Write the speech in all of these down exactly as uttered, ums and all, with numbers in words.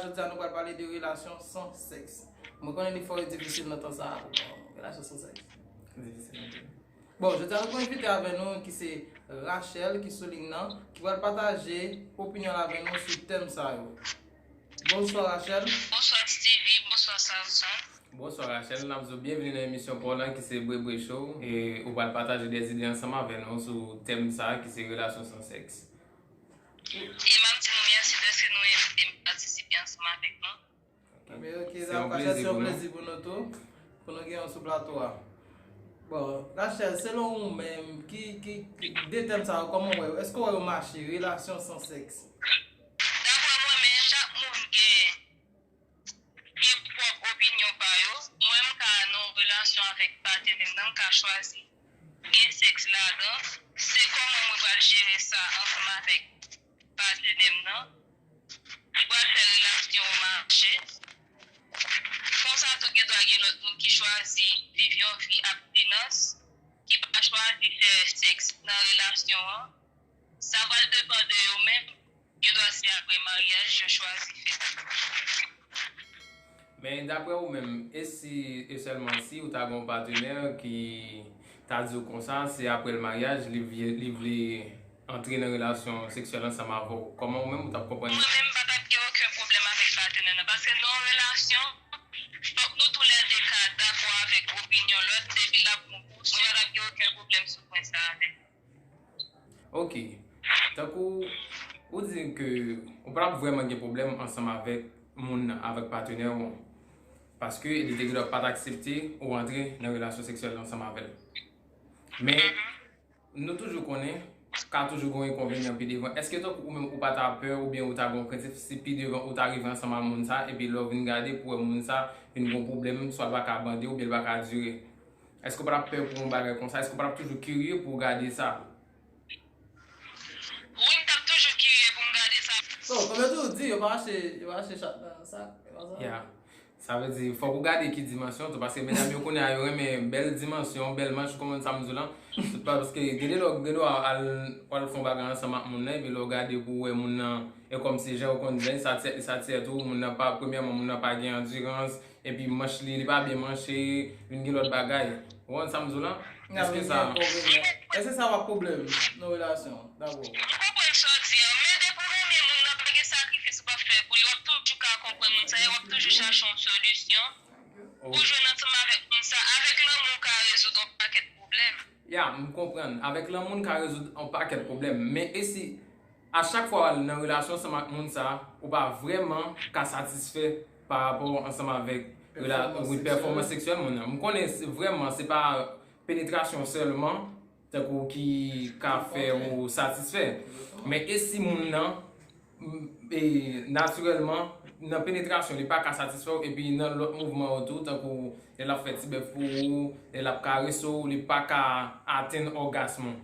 Jodi a nou pral pale de relasyon san sèks. Mwen konnen li fò e difisil nan tan sa a pou mwen. Relasyon san sèks. Difisil anpil. Bon, jodi a nou pral envite avè nou ki se Rachel ki sou liy nan, ki pral pataje opinyon l avè nou sou tèm sa yo. Bonswa Rachel. Bonswa Steevy, bonswa Samson. Bonswa Rachel, n ap di w byenveni nan emisyon pa w lan ki se Bwebwe Show. E ou pral pataje de zide ansanm avè nou sou tèm sa a ki se relasyon san sèks. E m ap di nou mèsi dèske nou envite m patisipe ansanm avèk nou. Ok. Men ok, se yon plezi pou nou. Se yon plezi pou nou tou, pou nou gen w sou plato a. Bon, Rachel, selon ou menm, ki, ki, ki de tèm sa yo, kòman w wè yo? Èske w wè yo mache, relasyon san sèks? Daprè mwen menm, chak moun gen, gen pwòp opinyon pa yo. Mwen, m ka nan yon relasyon avèk patnè m nan, m ka chwazi gen sèks ladan. Se kòman mwen pral jere sa ansanm avèk patnè m nan. Li pral fè relasyon an mache. Konsa tou, gen dwa gen lòt moun ki chwazi viv yon vi abstinans, ki pa chwazi fè sèks nan relasyon an. Sa pral depann de yo menm. Gen dwa se apre maryaj yo chwazi fè sa. Men daprè ou menm, e si e sèlman si ou ta gen yon patnè ki ta di w konsa, se apre l maryaj, li vle, li vle antre nan relasyon seksyèl ansanm avè w, kòman ou menm ou t ap konprann? Mwen menm, m pa t ap gen okenn pwoblèm avèk patnè nan, paske nan yon relasyon, fòk nou toulède ka dakò avèk opinyon lòt, depi l ap bon pou ou, mwen pa t ap gen okenn pwoblèm sou pwen sa avè l. Ok. Tankou ou di ke ou pa t ap vrèman gen pwoblèm ansanm avèk moun nan, avèk patnè w, paske li te gen dwa pa t aksepte ou antre nan relasyon seksyèl ansanm avè l. Men, nou toujou konnen, ka toujou gen yon enkonvenyan pi devan. Èske tankou ou menm ou pa ta pè oubyen ou ta gen yon krentif si pi devan ou ta rive ansanm ak moun sa, epi lè w vin gade pou wè moun sa vin gen yon pwoblèm, swa l pa ka bande oubyen l pa ka dire? Èske w pa t ap pè pou yon bagay konsa? Èske w pa t ap toujou kirye pou w gade sa? Wi, m t ap toujou kirye pou m gade sa. So, kòm yo toujou di, yo pa mache, yo pa mache chat nan sak, e pa sa? Ya. Sa vle di, fòk ou gade ki dimansyon tou, paske medam yo kounye a, yo renmen bèl dimansyon, bèl manch, ou konprann sa m di w lan? Paske gen de lè, gen de lè w al, w al fè yon bagay ansanm ak moun nan, epi lè w gade pou w wè moun nan, e kòmsi jan yo konn di, sa tèt, sa tèt ou, moun nan pa, premyèman, moun nan pa gen andirans, epi manch li, li pa byen manche, vin gen lòt bagay. Ou konprann sa m di w lan? Èske sa... Èske sa pa pwoblèm nan relasyon an, dabò? M konprann sa w di an, men depi w renmen moun nan, pa gen sakrifis ou p ap fè pou li, w ap toujou ka konprann moun sa, e w ap toujou chache yon solisyon pou jwenn ansanm avèk moun sa. Avèk lanmou, w ka rezoud yon pakèt pwoblèm. Ya, m konprann. Avèk lanmou, n ka rezoud yon pakèt pwoblèm. Men e si a chak fwa w al nan relasyon ansanm ak moun sa, ou pa vrèman ka satisfè pa rapò ansanm avèk rela-, wi, pèfòmans seksyèl moun nan. M konnen se, vrèman, se pa penetrasyon sèlman, tankou ki ka fè ou satisfè. Men e si moun nan, m, e, natirèlman, nan penetrasyon, li pa ka satisfè w, epi nan lòt mouvman yo tou, tankou lè l ap fè ti bèf pou ou, lè l ap karese w, li pa ka atenn ògasm ou.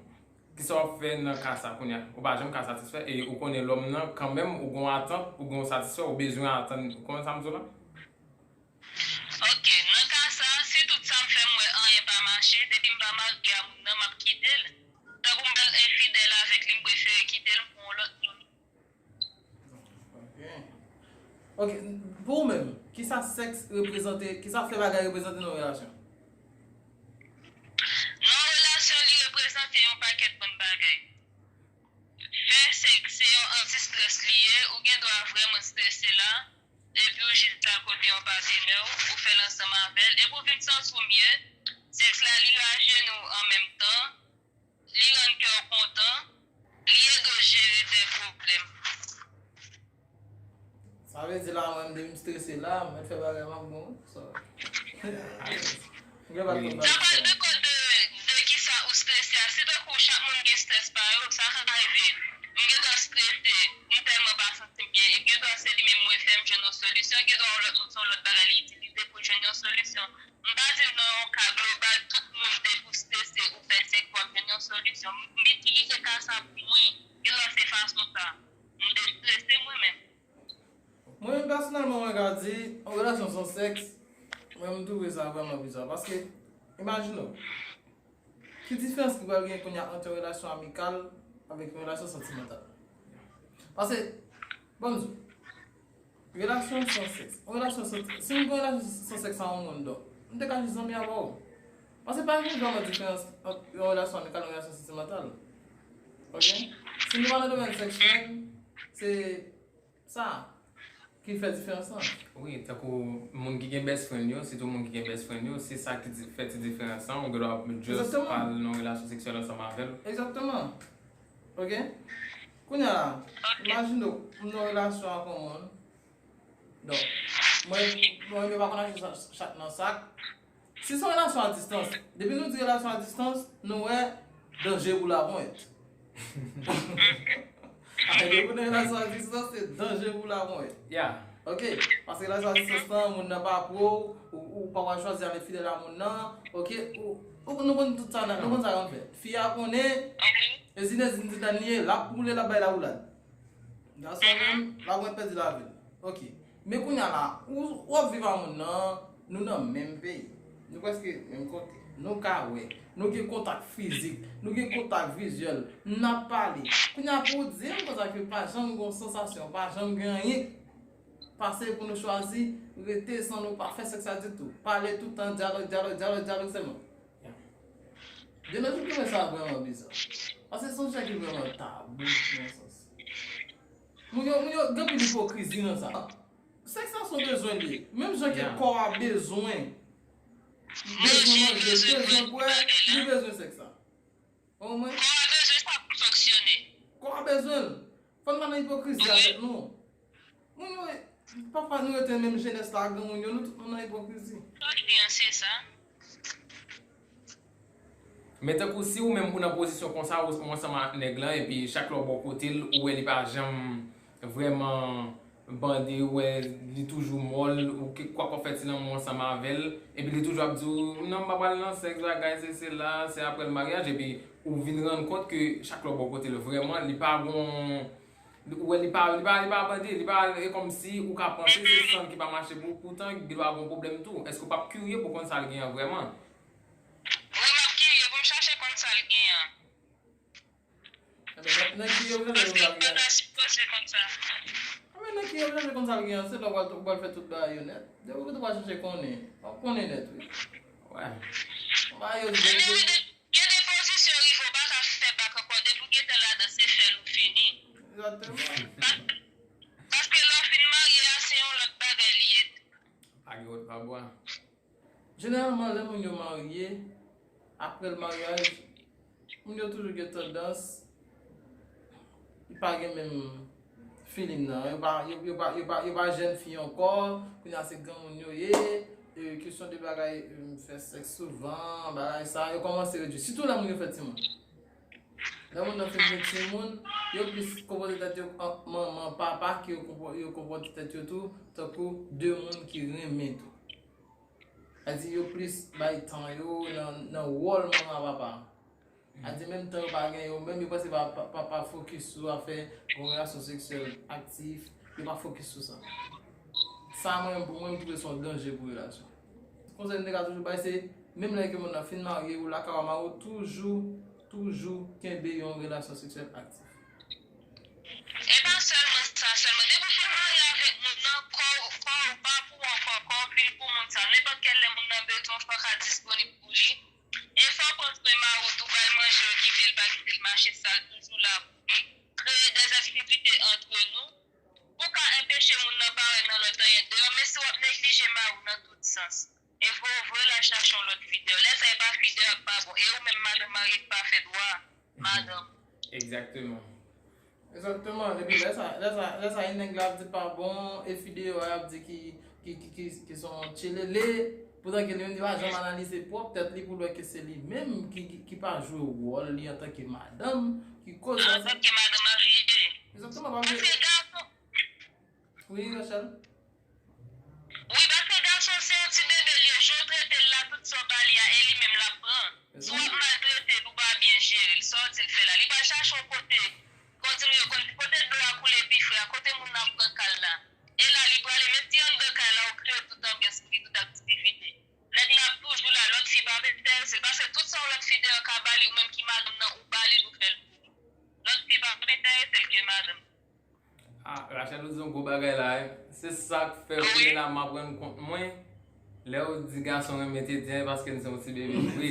Kisa w ap fè nan ka sa kounye a? Ou pa janm ka satisfè, e ou konnen lòm nan, kanmenm, ou gen yon atant, ou gen yon satisfè, ou bezwen atann, ou konprann sa m di w lan? Ok, nan ka sa, si tout sa m fè m wè anyen pa mache, depi m pa marye a moun nan, m ap kite l. Tankou m pral enfidèl avèk li, m prefere kite l pou yon lòt moun. Ok. Ok, pou ou menm, kisa sèks reprezante, kisa fè bagay reprezante nan yon relasyon? Nan yon relasyon, li reprezante yon pakèt bann bagay. Fè sèks se yon anti-strès li ye, ou gen dwa vrèman strese la, epi w jis al kote yon patnè w, ou fè l ansanm avè l, epi w vin santi w mye. Sèks la, li rajeuni w an menm tan, li rann kè w kontan, li ede w jere de pwoblèm. Sa vle di la, mwen, depi m strese la, m mèt fè bagay m ap bon. So, m gen pa twòp bagay. Sa pral depann de, de kisa ou strese a. Si tankou chak moun gen strès pa yo, sa ka rive. M gen dwa strese, m tèlman pa santi m byen, e gen dwa se li menm mwen fè m jwenn yon solisyon, gen dwa yon lòt moun se yon lòt bagay li itilize pou jwenn yon solisyon. M pa di nan yon ka global, tout moun depi w strese ou fè sèks w ap jwenn yon solisyon. M itilize ka sa pou mwen. Gen lè se fason sa m destrese mwen menm. Mwen menm pèsonèlman, mwen ka di, yon relasyon san sèks, mwen m twouve sa vrèman bizar. Paske, imajine w, ki diferans ki pral gen kounye a ant yon relasyon amikal avèk yon relasyon santimantal? Paske, ban m di w, Relasyon san sèks. Yon relasyon san, si m gen yon relasyon san sèks a yon moun, donk, m te ka jis zanmi avè w. Paske pa gen vrèman diferans ant yon relasyon amikal e yon relasyon santimantal. Ok? Si nou pa nan domèn seksyèl, se sa ki fè diferans lan. Wi, tankou moun ki gen best friend yo, sitou moun ki gen best friend yo, se sa ki di, fè ti diferans lan. Ou gen dwa just Egzakteman. Pral nan yon relasyon seksyèl ansanm avè l. Egzakteman. Ok? Kounye a la, imajine w, m nan yon relasyon ak yon moun. Donk, mwen, mwen menm pa konn achte sa- chat nan sak. Si se yon relasyon a distans, depi nou di relasyon a distans, nou wè danje pou laponyèt. Depi nou relasyon a distans, se danje pou laponyèt. Yeah. Ok, paske relasyon a distans lan, moun nan pa pwo, ou, ou pa wè chwazi ale fidèl a moun nan, ok, ou, ou nou konn tout sa, nou konn sa yo fè. Fi a konnen, e Zinedine Zidane li ye, l ap woule, l ap bay lawoulad. Gason menm, l ap mwen pèdi lavi l. Ok. Men kounye a la, ou, w ap viv a moun nan, nou nan menm peyi. Nou prèske menm kote. Nou ka wè. Nou gen kontak fizik. Nou gen kontak vizyèl. N ap pale. Kounye a pou w di m konsa ke pa janm gen yon sansasyon, pa janm gen anyen. Pase pou nou chwazi rete san nou pa fè sèks la ditou. Pale toutan, dyalòg, dyalòg, dyalòg, dyalòg sèlman. De nos jours, mwen sa vrèman biza. Paske se yon sijè ki vrèman tabou nan sans. Moun yo, moun yo gen anpil ipokrizi nan sa. Sèks la se yon bezwen li ye. Menm jan ke kò a bezwen, bezwen manje, bezwen bwè, li bezwen sèks la. Ou konprann mwen? Kò a bezwen sa pou fonksyone. Kò a bezwen l. Fò n pa nan ipokrizi avèk nou. Moun yo, pafwa nou rete menm jenès la ak granmoun yo, nou tout nou nan ipokrizi. Sa w di an se sa. Men tankou si ou menm ou nan pozisyon konsa, ou, ou ansanm ak nèg lan, epi chak lè w bò kote l, ou wè li pa janm vrèman bande, ou wè li toujou mòl, ou ke, kwak w ap fè ti lanmou ansanm avè l, epi li toujou ap di w, non, m pa pral nan sèks, bagay, se, se la, se apre l maryaj, epi ou vin rann kont ke chak lè w bò kote l, vrèman, li pa gon, ou wè li pa, li pa, li pa bande, li pa, e kòmsi ou ka panse se san ki pa mache pou ou, poutan gen dwa gon pwoblèm tou. Èske w p ap kirye pou konn sa l genyen vrèman? Wi, m ap kirye pou m chache konn sa l genyen. Enben, nan, nan kirye pou chache konn sa l genyen. Paske m pa ta sipoze konn sa. Enben, nan kirye pou chache konn sa l genyen, se lè w pral, w pral fè tout bagay yo nèt. Depi w gentan pral chache konnen, w ap konnen nèt, wi. Wè. Bagay yo, Gen de, gen de pozisyon rive w pa ka fè bak ankò. Depi w gentan ladan, se fè l ou fini. Egzakteman. Pa, paske lè w fin marye a, se yon lòt bagay li ye. Pa gen wòt pa bwa. Jeneralman, lè moun yo marye, apre l maryaj, moun yo toujou gen tandans, yo pa gen menm feeling nan. Yo pa, yo, yo pa, yo pa, yo pa jèn fi ankò, kounye a se granmoun yo ye, e, kesyon de bagay, e, fè sèks souvan, bagay sa, yo kòmanse redui. Sitou lè moun yo fè timoun. Lè moun nan fin gen timoun, yo plis konpòte tèt yo an manman, papa, ke yo konpò-, yo konpòte tèt yo tou tankou de moun ki renmen tou. Sa di yo plis bay tan yo nan, nan wòl manman ak papa. Sa di menm tan yo pa gen yo menm, yo panse pa, pa, pa, pa fokis sou afè yon relasyon seksyèl aktif, yo pa fokis sou sa. Sa mwen, pou mwen, m twouve se yon danje pou relasyon. Konsèy m te ka toujou bay se, menm lè ke moun nan fin marye, ou lakay ou a mari w, toujou, toujou kenbe yon relasyon seksyèl aktif. E pa sèlman sa sèlman. Depi w fin marye avèk moun nan, kò w, kò w pa pou w ankò, kò w vin pou moun sa. Nenpòt kèl lè moun nan bezwen w, fò w ka disponib pou li. E fò w pran swen mari w tou, ba l manje, okipe l, pa kite l mache sal, toujou la pou li. Kreye dèzaktivite antre nou pou w ka enpeche moun nan parèt nan lòt anyen deyò. Men si w ap neglije mari w nan tout sans, e vre w vre l al chache yon lòt fidèl. Lè sa e pa fidèl ak pa bon. E ou menm madanm marye ki pa fè dwa madanm. Egzakteman. Egzakteman. Epi lè sa, lè sa, lè sa, e nèg la ap di pa bon, e fi deyò a ap di ki, ki, ki, ki, ki se yon tchelele. Poutan ke li menm li pa janm analize pwòp tèt li pou l wè ke se li menm ki, ki, ki pa jwe wòl li antanke madanm, ki koz sa. Antanke madanm marye. Egzakteman, paske. Paske gason. Wi, Rachel. Wi, paske gason se yon ti bebe l ye, jan w trete l la, tout sa w ba li a, e li menm l ap pran. Si w ap maltrete l, ou pa byen jere l, sa w di l fè la, li pral chache yon kote, kote yo konn di kote dlo a koule pi fre a, kote moun nan ap pran kal la. E la li prale, men si anndan kay la, ou kreye tout anbyans pou li, tout aktivite. Nèg la ap toujou la, lòt fi p ap enterese l, paske tout sa yon lòt fi deyò ka ba li, ou menm ki madanm nan, ou ba li l, ou fè l pou li. Lòt fi p ap enterese l ke madanm. Ah, Rachel, ou di yon gwo bagay la, wi. Se sa k fè kounye la m ap rann kont mwen, lè yo di gason renmen tete, paske n se yon ti bebe vre.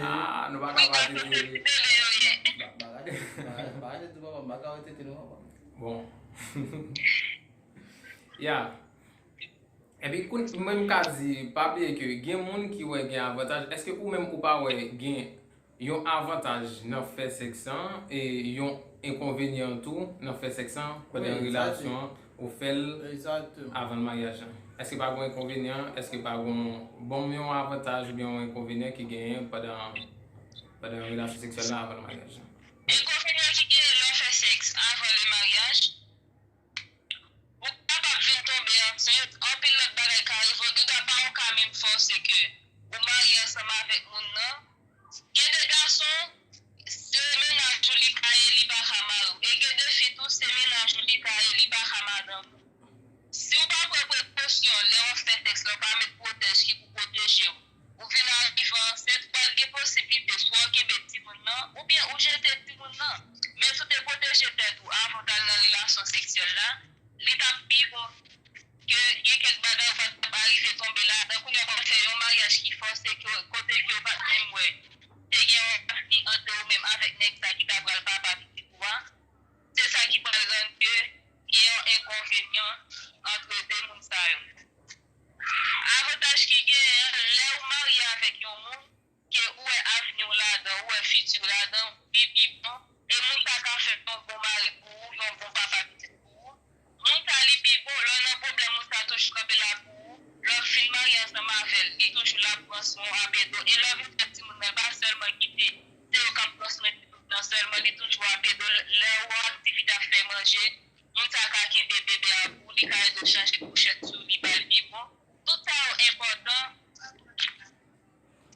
Ah, nou pa ka pa tete vre. Bon. Ya. Epi, koun- mwen m ka di, pa bliye ke gen moun ki wè gen avantaj. Èske ou menm ou pa wè gen yon avantaj nan fè sèks lan e yon enkonvenyan tou nan fè sèks lan pandan relasyon an, ou fè l avan maryaj lan? Èske pa gen enkonvenyan? Èske pa gen bon yon avantaj oubyen yon enkonvenyan ki genyen pandan, pandan relasyon seksyèl la avan maryaj lan? Enkonvenyan ki genyen lè w fè sèks avan le maryaj, ou kapab vin tonbe ansent, anpil lòt bagay ka rive w, gen dwa pa ou ka menm fòse ke ou marye ansanm avèk moun nan. Gen de gason, se mennaj ou li ka ye, li pa ka mari w. E gen de fi tou, se mennaj ou li ka ye, li pa ka madanm ou. Si w pa pran prekosyon lè w ap fè sèks la, w pa met pwotèj ki pou pwoteje w, ou vin arive ansent, ou pral gen posiblite swa w kenbe timoun nan, oubyen ou jete timoun nan. Men si w te pwoteje tèt ou avan w t al nan relasyon seksyèl la, li t ap pi bon ke gen kèk bagay ou pa t ap arive tonbe ladan. Kounye a w pral fè yon maryaj ki fòse, ke, kote ke w pa t menm wè te gen yon konfli ant ou menm avèk nèg sa ki ta pral papa pitit ou a. Se sa ki pral rann ke gen yon enkonvenyan ant de moun sa yo. Avantaj ki genyen, lè ou marye avèk yon moun ke ou wè avni w ladan, ou wè fiti w ladan, li pi bon, e moun sa ka fè yon bon mari pou ou, yon bon papa pitit pou ou. Moun sa li pi bon, lè w nan pwoblèm, moun sa toujou kanpe la pou ou. Lè w fin marye ansanm avè l, li toujou la pou pran swen w, ap ede w. E lè w vin fè timoun nan, li pa sèlman kite se yo k ap pran swen timoun nan sèlman, li toujou ap ede w. Lè w an aktivite ap fè manje, moun sa ka kenbe bebe a pou ou, li ka ede w chanje kouchèt sou li, ba l bibwon. Tout sa yo enpòtan.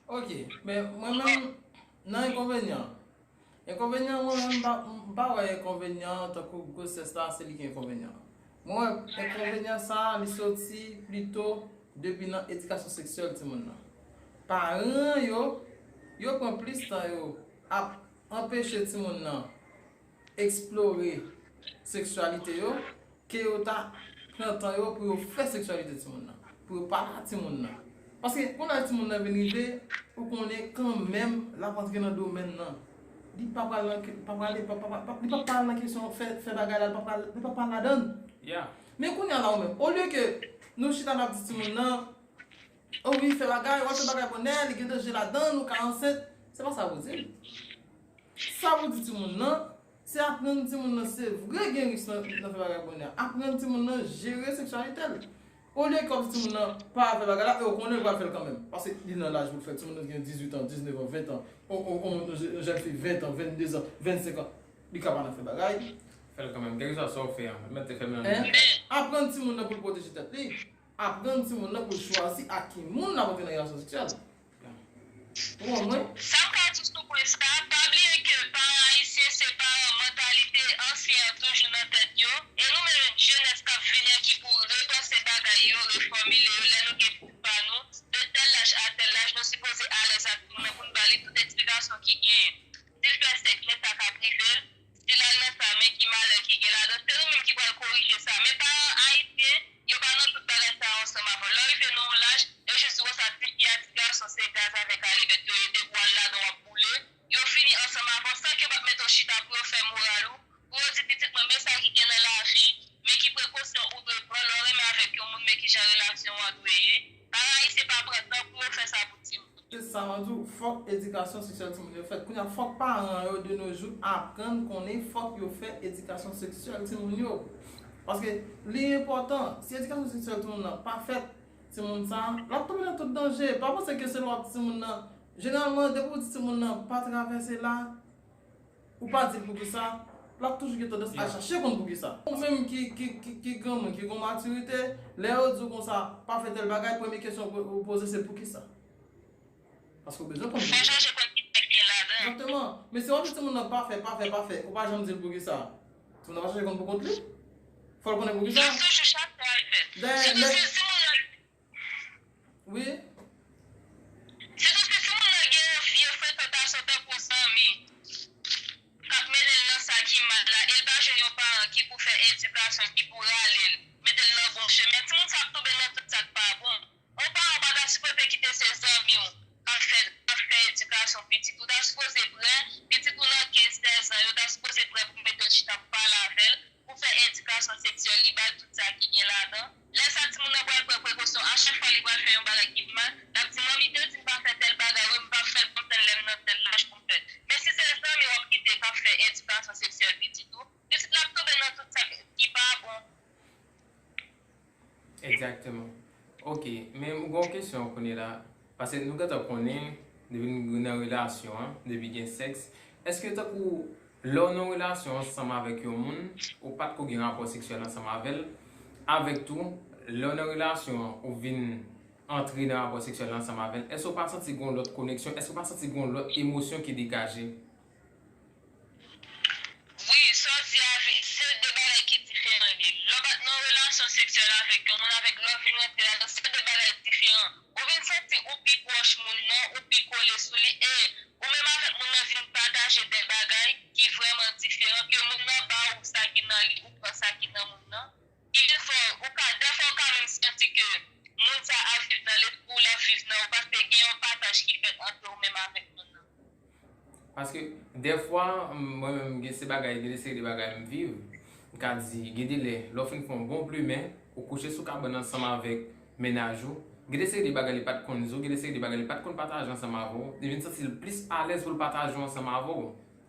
Ok, men mwen menm, nan enkonvenyan. Enkonvenyan, mwen menm, m pa, m pa wè enkonvenyan tankou gwosès la, se li ki enkonvenyan. Mwen wè enkonvenyan sa a, li soti plito depi nan edikasyon seksyèl timoun nan. Paran yo, yo pran plis tan yo ap anpeche timoun nan eksplore seksyalite yo, ke yo ta pran tan yo pou yo fè seksyalite timoun nan, pou yo pale a timoun nan. Paske, yon lè timoun nan vin rive, ou konnen kanmenm, l ap antre nan domèn nan. Li pa pral nan, pa pral, pa, pa, pa, li pa pral nan kesyon fè, fè bagay la, li pa pral, li pa pral ladan l. Men kounye a la, ou menm, olye ke nou chita n ap di timoun nan, o wi, fè bagay, w ap fè bagay bonnè, li gen danje ladan l, ou ka ansent. Se pa sa pou di l. Sa pou di timoun nan, se aprann timoun nan se vre gen risk nan, nan fè bagay bonnè. Aprann timoun nan jere seksyalite l. Olye ke w ap di timoun nan pa fè bagay la, e w konnen l pral fè l kanmenm. Paske li nan laj pou l fè l. Timoun nan gen dizuit an, diznèf an, ven an, on, on, on, on jèn fi ven an, venndezan, vennsenk an, li ka pa nan fè bagay. Fè l kanmenm, kèlkeswa sa w fè an, mèt te fè menm bagay. Aprann timoun nan pou l pwoteje tèt li. Aprann timoun nan pou l chwazi ak ki moun l ap antre nan relasyon seksyèl. Ou konprann mwen? Sa m ka di sou pwen sa, pa bliye ke paran ayisyen se paran mantalite ansyen an toujou nan tèt yo, e nou menm jenès k ap vini an ki pou repanse bagay yo, refòmile yo, lè nou gen pitit pa nou, de tèl laj a tèl laj, nou sipoze alèz ak timoun nan pou n ba li tout eksplikasyon ki genyen. Si l fè sèks, men sa k ap rive l, si l al nan sa, men ki malè ki gen ladan, se nou menm ki pral korije sa. Men paran ayisyen, yo pa nan tout bagay sa yo ansanm avè w. Lè w rive nan yon laj, yo jis di konsa, ti fi a, ti gason, se gaz avèk alimèt yo ye, depi w al ladan w ap boule. Yo fini ansanm avè w san ke yo pa t mete w chita pou yo fè moral ou, pou yo di pitit mwen, men sa ki gen nan lavi, men ki prekosyon ou dwe pran lè w renmen avèk yon moun, men kijan relasyon an dwe ye. Paran ayisyen pa pran tan pou yo fè sa pou timoun. Se sa mwen di w, fòk edikasyon seksyèl timoun yo fèt. Kounye a, fòk paran yo de nos jours aprann konnen fòk yo fè edikasyon seksyèl timoun yo. Paske li enpòtan. Si edikasyon seksyèl timoun nan pa fèt, timoun sa, l ap tonbe nan tout danje. Pa panse ke se lè w ap di timoun nan, jeneralman, depi w di timoun nan pa travèse la, ou pa di l poukisa, l ap toujou gen tandans al chache konn poukisa. Ou menm ki, ki, ki, ki granmoun, ki gen yon matirite, lè yo di w konsa, pa fè tèl bagay, premye kesyon ou poze se poukisa. Paske w bezwen konn poukisa. Fò w chache konn kisa k gen ladan. Egzakteman. Men si w ap di timoun nan pa fè, pa fè, pa fè, ou pa janm di l poukisa, timoun nan va chache konn poukont li. Fò l konnen poukisa. L ap toujou chache al fè. Sitou si timoun nan Wi. Sitou si timoun nan gen yon vye frekantasyon tankou zanmi k ap mennen l nan sa ki mal la, e l pa jwenn yon paran ki pou fè edikasyon, ki pou rale l, mete l nan bon chemen, sipoze prè, pitit ou nan kenz, sèz an, yo ta sipoze prè pou mete l chita pou pale avè l, pou fè edikasyon seksyèl li, ba l tout sa ki gen ladan. Lè sa timoun nan pral pran prekosyon, a chak fwa li pral fè yon bagay ki mal, l ap di, "Manmi te di m pa fè tèl bagay, wi, m p ap fè l, pou m tann lè m nan tèl laj pou m fè l." Men si se zanmi w ap kite k ap fè edikasyon seksyèl pitit ou, pitit la ap tonbe nan tout sa ki pa bon. Egzakteman. Ok, men m gen yon kesyon kounye la. Paske nou gentan konnen, depi n nan relasyon an, depi gen sèks, èske tankou lè w nan relasyon ansanm avèk yon moun, ou pa t ko gen rapò seksyèl ansanm avè l, avèk tou, lè w nan relasyon an, ou vin antre nan rapò seksyèl la ansanm avè l, èske w pa santi gen yon lòt koneksyon, èske w pa santi gen yon lòt emosyon ki degaje? Wi, sa w di a, se de bagay ki diferan li. Lè w pa t nan relasyon seksyèl avèk yon moun, avèk lè w vin rantre ladan, se de bagay diferan. Ou vin santi ou pi pwòch moun nan, ou pi kole sou li, e ou menm avèk moun nan vin pataje de bagay ki vrèman diferan, ke moun nan ba ou sa ki nan li, ou pran sa ki nan moun nan. Ki vin fè w, ou ka, dèfwa ou ka menm santi ke moun sa ap viv nan lespri w, l ap viv nan ou, paske gen yon pataj ki fèt ant ou menm avèk moun nan. Paske dèfwa, mwen menm, gen se bagay, gen de seri de bagay m viv. M ka di, gen de lè, lè w fin fè yon bon plimen, ou kouche sou kabann ansanm avèk mennaj ou, gen de seri de bagay li pa t konn di w, gen de seri de bagay li pa t konn pataje ansanm avè w, li vin santi l plis alèz pou l pataje w ansanm avè w.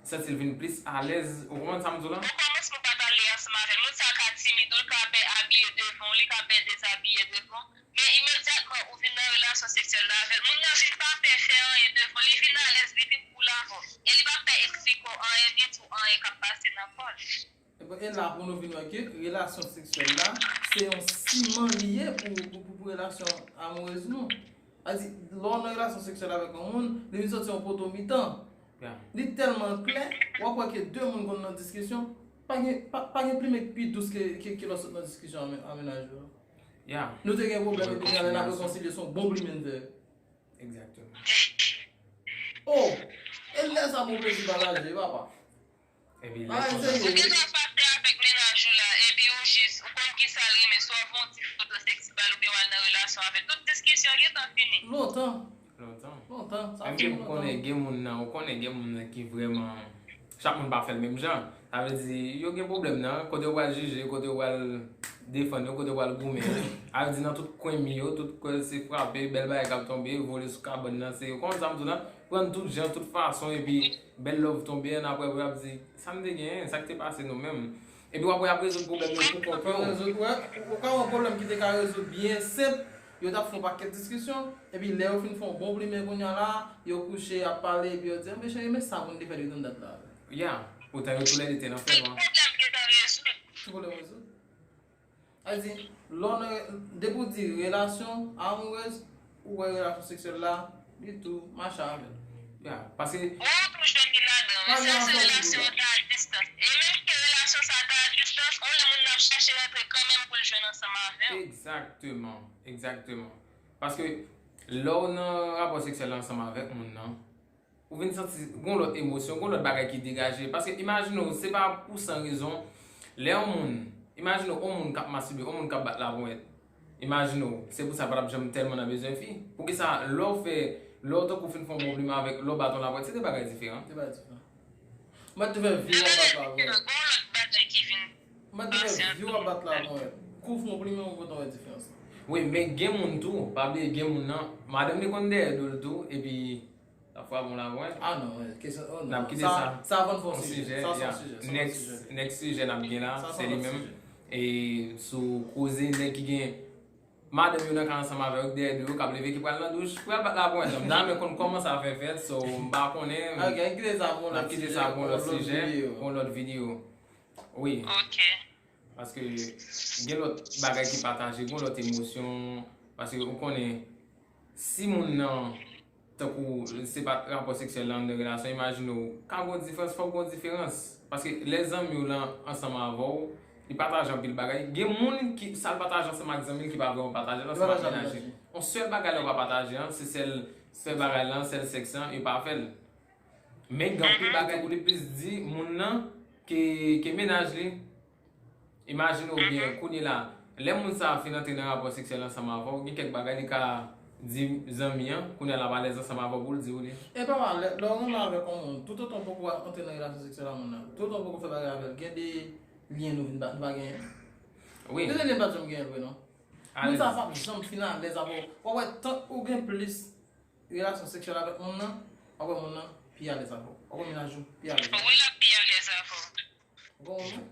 Santi l vin plis alèz, ou konprann sa m di w la? Okòmansman ou pa t ale ansanm avè l, moun sa ka timid ou, li ka pè abiye devan w, li ka pè dezabiye devan w. Men imedyatman ou vin nan relasyon seksyèl la avè l, moun nan vin pa pè fè anyen devan w, li vin alèz, li vin koul avè w. E li p ap pè eksplike w anyen, vin di w anyen k ap pase nan kò l. E la pou nou vin wè ke relasyon seksyèl la, se yon siman li ye pou, pou, pou, pou relasyon amourèz nou. Sa di, lè w nan relasyon seksyèl avèk yon moun, li vin sòti yon poto mitan. Li tèlman klè, w ap wè ke de moun konn nan diskisyon, pa gen, pa, pa gen plimen k pi dous ke, ke, ke lè w sot nan diskisyon a mennaj ou. Nou te gen pwoblèm epi lè n ap rekonsilye se yon bon plimen n fè. Egzakteman. Oh! E lè sa bon plezi pataje, papa. Epi Bagay lè serye. Ou gen dwa pase avèk mennaj ou la, epi ou jis, ou konn kisa l renmen, swa w fè yon ti foto seksi ba l oubyen w al nan relasyon avè l. Tout diskisyon gentan fini. Lontan, lontan. Lontan. Sa Menm fini ke m konnen lontan. Gen moun nan, ou konnen gen moun nan ki vrèman, chak moun pa fè l menm jan. Sa vle di, yo gen pwoblèm nan, kote yo pral jije, kote yo pral defann yo, kote yo pral goumen. Sa vle di nan tout kwen mi yo, tout kwen se frape, bèl bagay k ap tonbe, vole sou kabann nan, se, ou konn sa m di w la, pran tout jan, tout fason, epi bèl love tonbe, ann apre pou y ap di, sa n te genyen, sa k te pase nou menm. Epi w ap wè y ap rezoud pwoblèm yo pou kont yo. Rezoud, wè, ou ka wè yon pwoblèm ki te ka rezoud byen senp, yo t ap fè yon pakèt diskisyon, epi lè yo fin fè yon bon plimen kounye a la, yo kouche, y ap pale, epi yo di, "Anben cheri, men sa pou n te fè depi dat la." Ya, poutan yo toulède te nan fè nwa. Pwoblèm gentan rezoud. Tout pwoblèm rezoud. Sa di, lè w nan, depi w di relasyon amourèz, ou wè relasyon seksyèl la, li tou mache avè l. Ya, paske Ou tou jwenn li ladan, wi. Sa se relasyon an ta a distans. E menm ke relasyon sa ta a distans, on lè moun nan ap chache rantre kanmenm pou l jwenn ansanm avè w. Egzakteman, egzakteman. Paske lè w nan rapò seksyèl la ansanm avèk moun nan, ou vin santi gon lòt emosyon, gon lòt bagay ki degaje. Paske imajine w, se pa pou san rezon, lè yon moun, imajine w, yon moun k ap mastibe, yon moun k ap bat laponyèt. Imajine w, se pou sa pa t ap janm tèlman nan bezwen fi. Poukisa lè w fè, lè w tankou fin fè yon bon plimen avèk, lè w bat yon laponyèt, se de bagay diferan. Se pa diferan. Mwen te fè vi w ap bat laponyèt. Gon lòt bagay ki vin Mwen te fè vi w ap bat laponyèt. Kou fè yon plimen, ou kontan wè diferans lan. Wi, men gen moun tou, pa bliye gen moun nan, madanm li konn dèyè do l tou, epi l ap frape yon laponyèt. Ah non, kesyon, oh non. N ap kite sa. Sa van fon Yon sijè. sijè, Sa ya. son sijè. Sa son Next, sijè. Next sijè n ap gen la, Sa se son li lòt menm. Sijè. E sou koze nèg ki gen madanm yo nan kay ansanm avè yo, ki dèyè do yo, k ap leve, ki pral nan douch, pral bat laponyèt. M ta renmen konn kòman sa fè fèt, so m pa konnen. Ok, ann kite sa pou yon N ap lòt kite sijè, sa pou yon lòt sijè, videyo. Pou yon lòt videyo. Wi. Ok. Paske gen lòt bagay ki pataje, gen lòt emosyon. Paske ou konnen, si moun nan, tankou se pa rapò seksyèl nan anndan relasyon, imajine w, ka gen yon diferans, fòk gen yon diferans. Paske lè zanmi w lan ansanm avè w, li pataje anpil bagay. Gen moun ki, sa l pataje ansanm ak zanmi l ki pa vrèman pataje l ansanm ak mennaj li. Yon sèl bagay la yo pa pataje an, se sèl, sèl bagay lan, sèl sèks lan, yo pa fè l. Men gen anpil bagay pou li plis di moun nan ke, ke mennaj li. Imajine w byen, kounye la, lè moun sa a fin antre nan rapò seksyèl ansanm avè w, gen kèk bagay li ka, di zanmi an, kounye a l ap alèz ansanm avè w pou l di w li. E pa mal, lè, lè w renmen avèk yon moun, toutotan w poko antre nan relasyon seksyèl a moun nan, toutotan w poko fè bagay avè l, gen de lyen nou vin pa, nou pa genyen. Wi. Gen de lyen n pa t janm genyen vre non. Moun sa p ap janm fin alèz avè w. W ap wè tan ou gen plis relasyon seksyèl avèk moun nan, w ap wè moun nan pi alèz avè w. W ap wè mennaj ou pi alèz avè w. Wi, l ap pi alèz avè w. Ou konprann mwen?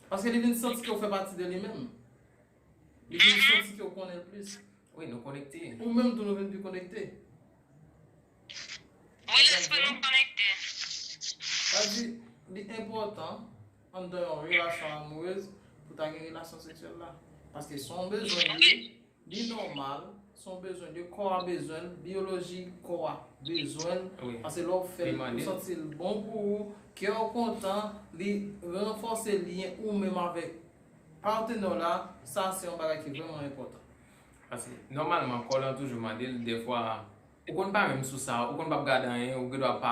Paske li vin santi ke w fè pati de li menm. Li vin santi ke w konnen l plis. Wi, nou konekte. Ou menm tou nou vin pi konekte. Wi, lespri nou konekte. Sa di, li enpòtan anndan yon relasyon amourez pou ta gen relasyon seksyèl la. Paske se yon bezwen li ye, li nòmal, se yon bezwen de kò a bezwen l, biyoloji kò a bezwen l. Wi. Paske lè w fè l, ou santi l bon pou ou, kè w kontan, li ranfòse lyen ou menm avèk patenè w la, sa se yon bagay ki vrèman enpòtan. Paske nòmalman, kò lan toujou mande l, dèfwa, ou konn pa menm sou sa, ou konn p ap gade anyen, ou gendwa pa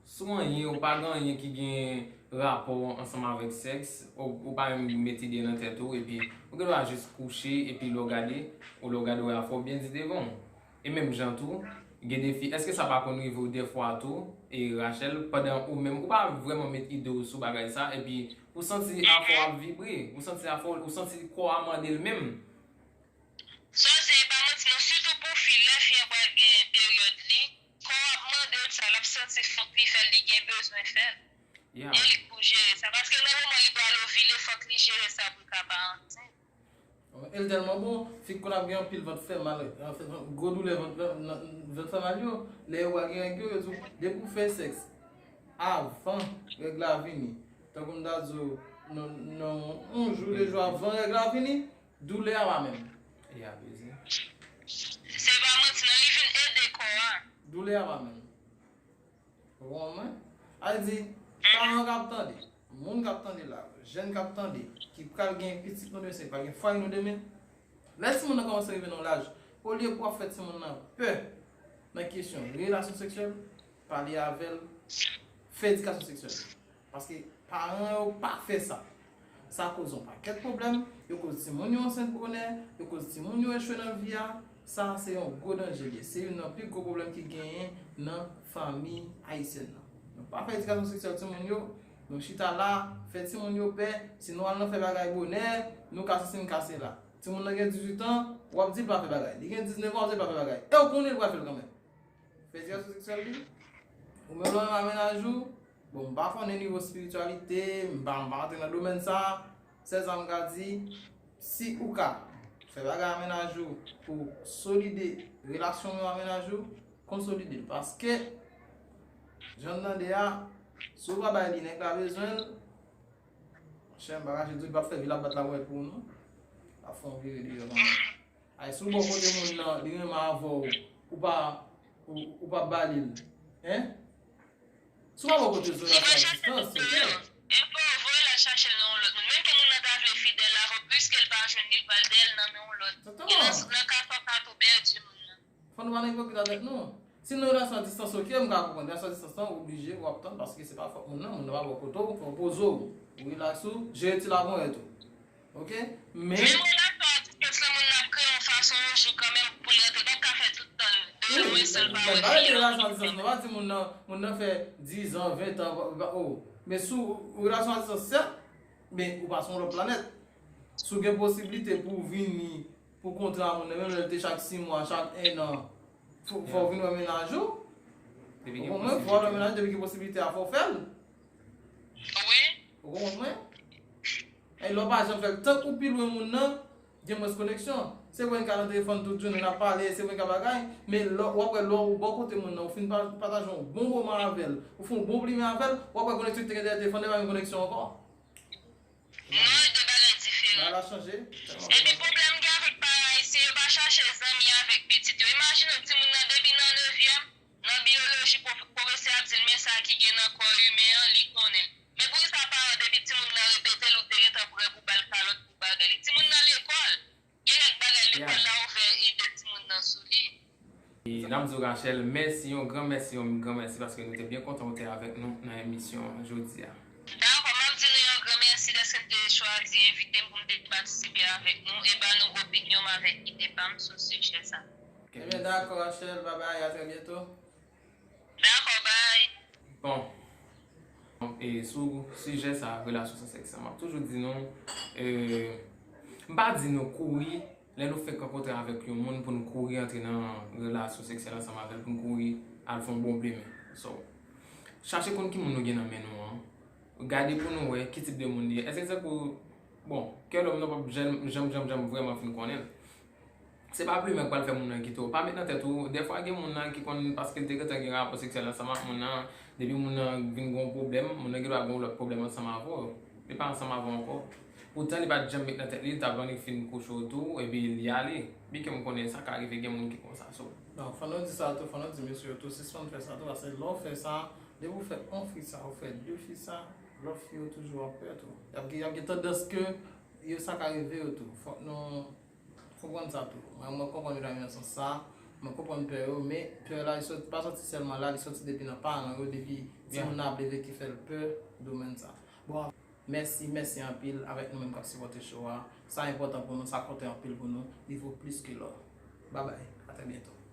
sou anyen, ou pa gen anyen ki gen rapò ansanm avèk sèks, ou, ou pa menm met ide nan tèt ou, epi ou gendwa jis kouche, epi lè w gade, ou lè w gade, w wè afè w byen di devan w. E menm jan tou, gen de fi, èske sa pa konn rive w dèfwa tou, e Rachel, pandan ou menm, ou pa vrèman met ide w sou bagay sa, epi ou santi afè w ap vibre, ou santi afè w, ou santi kò a mande l menm? Sa w di a, e pa manti non, sitou pou fi, lè fi an pral gen peryòd li, kò a ap mande l sa, l ap santi fòk li fè l, li gen bezwen fè l. E li k pou jere sa, paske nan moman li pral ovile, fòk li jere sa pou l ka pa ansent. E l tèlman bon, fi k konn ap gen anpil vant fè mal, anfen, gwo doulè vant, vant, vant fè mal yo, lè yo pral gen règ yo, yo di w, depi w fè sèks avan règ la vini, tankou m ta di w, nan, nan yon jou, de jou avan règ la vini, doulè a pa menm. E abize. Se pa manti non, li vin ede kò a. Doulè a pa menm. Ou konprann mwen? Sa vle di, paran k ap tande, moun k ap tande la, jèn k ap tande, ki pral gen pitit nou demen, ki pral gen fwaye nou demen, lè timoun nan kòmanse rive nan yon laj, olye pou w ap fè timoun nan pè nan kesyon relasyon seksyèl, pale avè l, fè edikasyon seksyèl. Paske paran yo pa fè sa. Sa koz yon pakèt pwoblèm, yo koz timoun yo ansent bonè, yo koz timoun yo echwe nan vi a. Sa se yon gwo danje li ye. Se youn nan pi gwo pwoblèm ki genyen nan fanmi ayisyèn nan. Nou pa fè edikasyon seksyèl timoun yo, nou chita la, fè timoun yo pè, si nou al nan fè bagay bonè, nou ka sesi, nou ka sela. Timoun nan gen dizuit an, w ap di l pa fè bagay. Li gen diznèf an, w ap di l pa fè bagay. E w konnen l pral fè l kanmenm. Fè edikasyon seksyèl li. Ou menm lè w renmen ak mennaj ou, bon, m pa konnen nivo espirityalite, m pa, m pa antre nan domèn sa. Sèl sa m ka di, si ou ka fè bagay ak mennaj ou pou solide relasyon ou ak mennaj ou, konsolide l. Paske, jan n tande a, si w pa bay li, nèg la bezwen l, monchè, m pa kache di w, li p ap fè vi l ap bat laponyèt pou ou non. L ap fè yon vire deyò kanmenm. Ay, si w bò kote moun nan, li renmen avè w, ou pa, ou, ou p ap ba li l. Hein? Si w pa bò kote Zola sa distans, se kè. E pa voye l al chache l nan yon lòt moun. Menm ke moun nan ta vle fidèl avè w, piske l pa jwenn li, l pral dèyè l nan men yon lòt. E nan, nan ka sa w ka tou pèdi moun nan. Fò nou pa nan ipokrit avèk nou. Si nou relasyon a distans, oke, m ka konprann. Relasyon a distans lan, ou oblije, w ap tann, paske se pa fòt moun nan, moun nan pa bò kote w, fò w poze w, ou rilaks ou, jere ti laponyèt ou. Oke? Men menm relasyon a distans lan, moun nan ap kreye yon fason yon jou kanmenm pou l rantre. L p ap ka fè tout tan de lwen san l pa wè fi an. Lè n pale de relasyon a distans, nou pa di moun nan, moun nan fè diz an, ven an, pa, pa, oh. Men sou relasyon a distans, sèt, men ou pa sou yon lòt planèt. Si w gen posiblite pou w vini pou kontra a moun nan, menm lè l te chak sis mwa, chak enn an, fò, fò w vin wè mennaj ou. Ou konprann mwen? Fò w al wè mennaj ou depi gen posiblite a, fò w fè l. Wi. Ou konprann mwen? E lè w pa janm fè l, tank ou pi lwen moun nan, gen mwens koneksyon. Se vre n ka nan telefòn tout jounen, n ap pale, se vre n ka bagay, men lè, w ap wè lè w bò kote moun nan, ou fin pa, pataje yon bon moman avè l, ou fè yon bon plimen avè l, w ap wè koneksyon ki te gen dèyè telefòn nan, pa gen koneksyon ankò. Non, e de bagay diferan. Bagay la chanje. Epi pwoblèm gen avèk paran ayisyen, yo pa chache zanmi avèk pitit yo. Imajine w, timoun nan depi nan nevyèm, nan biyoloji, pwofesè a ap di l, men sa ki gen nan kò imen an, li konnen l. Men poukisa paran, depi timoun nan repete l, ou te gentan prè pou ba l kalòt, pou bagay li? Timoun nan lekòl. Gen kèk bagay lekòl la ouvè ide timoun nan sou li. E n ap di w, Rachel, mèsi, yon gran mèsi, yon gran mèsi, paske nou te byen kontan ou te avèk nou nan emisyon jodi a. Dakò, m ap di nou yon gran mèsi dèske n te chwazi envite m pou m te patisipe avèk nou e ba nou opinyon m avèk ide pa m sou sijè sa. Ebyen, dakò, Rachel, babay, a trè byento. Dakò, bay. Bon, e sou sijè sa, relasyon san sèks, m ap toujou di nou, e, m pa di nou kouri, lè nou fenk rankontre avèk yon moun pou nou kouri antre nan relasyon seksyèl ansanm avè l, pou nou kouri al fè yon bon plimen. So, chache konn ki moun nou gen nan men nou an, gade pou nou wè ki tip de moun li ye. Èske se pou, bon, kè lòm nan p ap janm, janm, janm, janm vrèman fin konnen l. Se pa plimen k pral fè moun nan kite w. Pa met nan tèt ou, dèfwa gen moun nan ki konn, paske l te gentan gen rapò seksyèl ansanm ak moun nan, depi moun nan vin gen yon pwoblèm, moun nan gen dwa gen yon lòt pwoblèm ansanm avè w. Li pa ansanm avè w ankò. Poutan li pa t janm met nan tèt li, li t ap annik fin kouche w tou, epi li ale. Bikè m konnen sa ka rive, gen moun ki konsa. So, Non, fò nou di sa tou, fò nou di mesye yo tou, sispann fè sa tou, paske lè w fè sa, depi w fè yon fi sa, ou fè de fi sa, lòt fi yo toujou ap pè tou. Y ap gen, y ap gen tandans ke yo sa ka rive yo tou. Fòk nou konprann sa tou. Mwen, mwen konprann medam yo nan sans sa, mwen konprann pè yo, men pè la, li sòti, pa sòti sèlman la, li sòti depi nan paran yo, depi timoun nan ap leve ki fè l pè domèn sa. Bon, mèsi, mèsi anpil avèk nou menm k ap sipòte show a. Sa enpòtan pou nou, sa konte anpil pou nou, li vo plis ke lò. Babay, a trè byento.